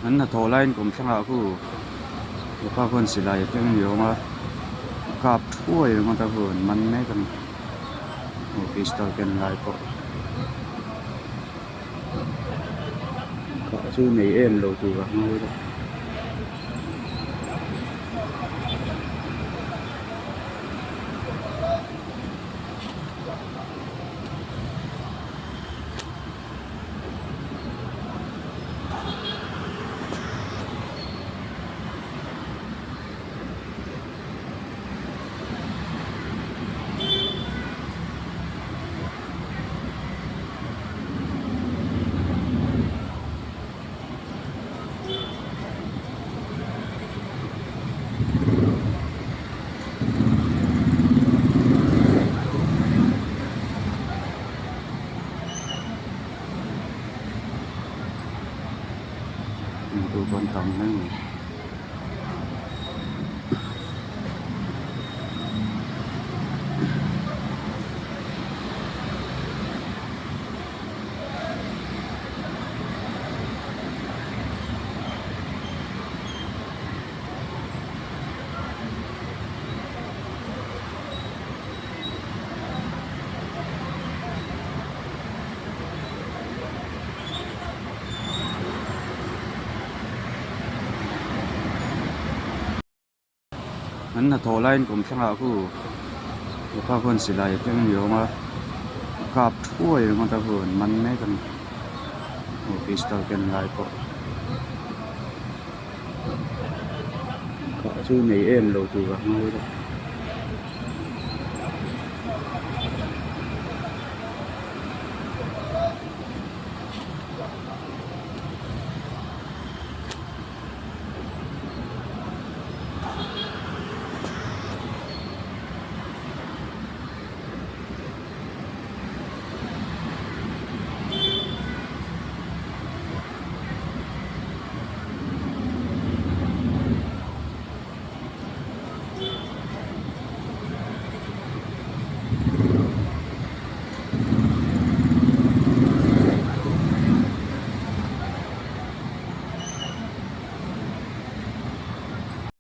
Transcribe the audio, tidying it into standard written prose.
An hnathawh laiin kum thlangah khu hepa khuan silai a keng ni awm a kap thuai ringawt a khu an man mek a ni aw pistol ken lai pawh kah chu nei em lo tur a ngawi deuh. Hmuh tur pawh an tam hle mai. An hnathawh laiin kum thlangah khu hepa khuan silai a keng ni awm a kap thuai ringawt a khu an man mek a ni aw pistol ken lai pawh kah chu nei em lo tur a ngawi deuh.